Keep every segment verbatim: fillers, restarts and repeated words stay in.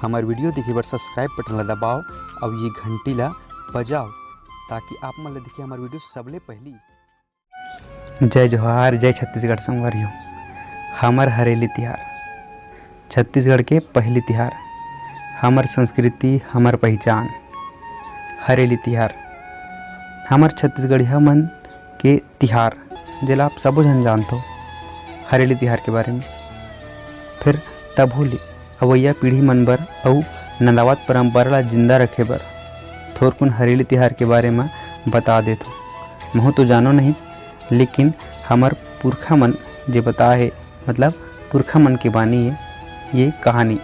हमर video देखे बर subscribe button ला दबाव अउ ये घंटी ला बजाव, ताकि आप मन ला दिखे हमर video सबले पहली। जय जोहार, जय छत्तीसगढ़ संगवारी हो। हमर हरेली तिहार, छत्तीसगढ़ के पहली तिहार, हमर संस्कृति, हमर पहचान। हरेली तिहार हमर छत्तीसगढ़िया मन के तिहार, जेला आप सबो झन जानथो, हरेली तिहार के बारे में। फिर तभो ले अवइया पीढ़ी मन बर अउ नंदावत परंपरा ला जिंदा रखे बर थोरकुन हरेली तिहार के बारे में बता देथो। महू तो जानो नहीं, लेकिन हमर पुरखा मन जे बताए हे, मतलब पुरखा मन के बानी हे ये कहानी।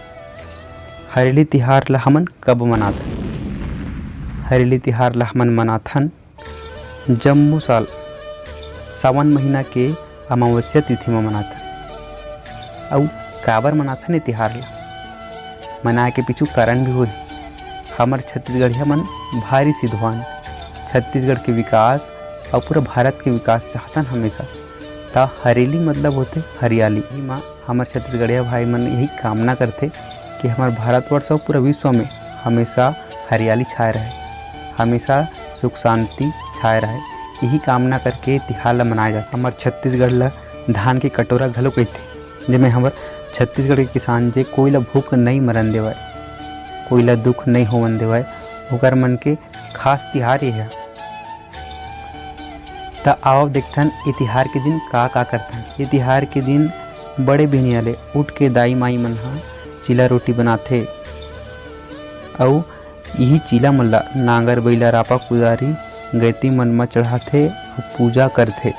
हरेली तिहार ला हमन कब मनाथन? हरेली तिहार ला हमन मनाथन जम्मो साल सावन महीना के अमावस्या तिथि म मनाथन। अउ काबर मनाथन ए तिहार ला? मनाए के पीछू कारण भी होही। हमर छत्तीसगढ़िया मन भारी सिधवान, छत्तीसगढ़ के विकास अउ पूरा भारत के विकास चाहथन हमेशा। त हरेली मतलब होथे हरियाली। इही म हमर छत्तीसगढ़िया भाई मन यही कामना करथे कि हमर भारतवर्ष अउ पूरा विश्व में हमेशा हरियाली छाए रहे, हमेशा सुख शांति छाए रहे। यही कामना करके तिहार ला मनाए जाथे। हमर छत्तीसगढ़ ला धान के कटोरा घलो कहिथे, जेमे हमर छत्तीसगढ़ के किसान जे कोई ला भूख नइ मरन देवय, कोई ला दुख नइ होवन देवय, ओकर मन के खास तिहार ये हे। त आवव देखथन ए तिहार के दिन का का करथन। ए तिहार के दिन बड़े बिहनिया ले उठ के दाई माई मन ह चीला रोटी बनाथे अउ इही चीला मन ला नांगर बइला रापा कुदारी गैती मन म चढ़ाथे अउ पूजा करथे।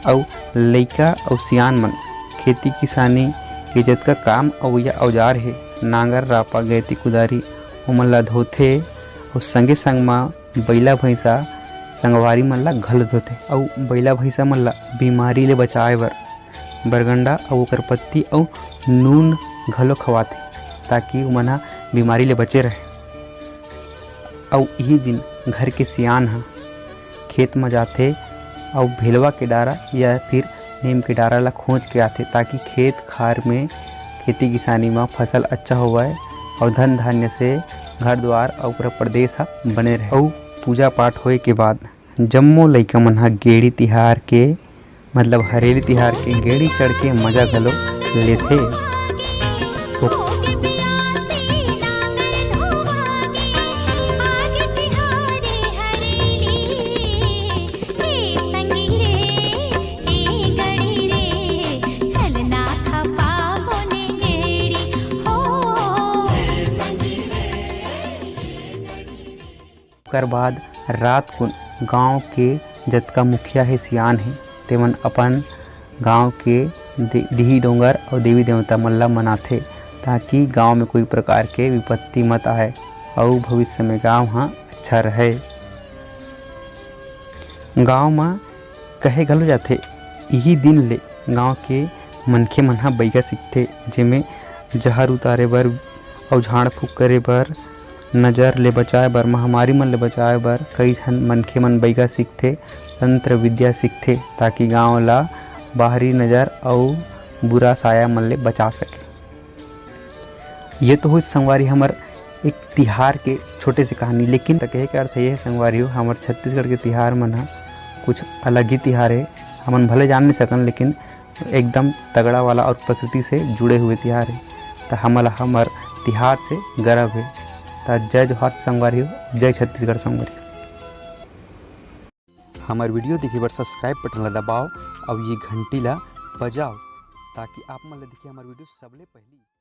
अउ लइका अउ सियान मन खेती किसानी के जतका काम अवइया औजार हे, नांगर रापा गैती कुदारी, ओमन ला धोथे अउ संगे संग म बइला भैंसा संगवारी मन ला घलो धोथे अउ बइला भैंसा मन ला बीमारी ले बचाए बर बरगंडा अउ ओकर पत्ती अउ नून घलो खवाथे, ताकि ओमन ह बीमारी ले बचे रहे। अउ इही दिन घर के सियान ह खेत म जाथे अउ भेलवा के डारा या फिर नीम के डारा ला खोज के आथे, ताकि खेत खार में खेती किसानी म फसल अच्छा होवय अउ धन धान्य से घर द्वार अउ पूरा प्रदेश ह बने रहे। अउ पूजा पाठ होए के बाद जम्मो लइका मन ह गेड़ी तिहार के, मतलब हरेली तिहार के गेड़ी चढ़ के मजा घलो लेथे। ओकर बाद रात कुन गांव के जतका मुखिया हे, सियान हे, तेमन अपन गांव के दे-, डीही डोंगर अउ देवी देवता मन ला मनाथे, ताकि गांव में कोई प्रकार के विपत्ति मत आए अउ भविष्य में गांव ह अच्छा रहे। गांव म कहे घलो जाथे, इही दिन ले गांव के मनखे मन ह बइगा सीखथे, जेमे जहर उतारे बर अउ झाड़ फूंक करे बर, नजर ले बचाए बर, महामारी मन ले बचाए बर कई झन मनखे मन बइगा सीखथे, तंत्र विद्या सीखथे, ताकि गांव ला बाहरी नजर अउ बुरा साया मन ले बचा सके। ये तो होइस संगवारी हमर एक तिहार के छोटे से कहानी, लेकिन त कहे के अर्थ ये हे संगवारी हो, हमर छत्तीसगढ़ के तिहार मन ह कुछ अलग ही तिहार हे। हमन भले जान नहीं सकन, लेकिन एकदम तगड़ा वाला और प्रकृति से जुड़े हुए तिहार हे। त हमन ला हमर तिहार से गर्व हे। त जय जोहार संगवारी हो, जय छत्तीसगढ़ संगवारी हो। हमर video देखे बर subscribe button ला दबाव अउ ये घंटी ला बजाव, ताकि आप मन ला दिखे हमर video सबले पहली।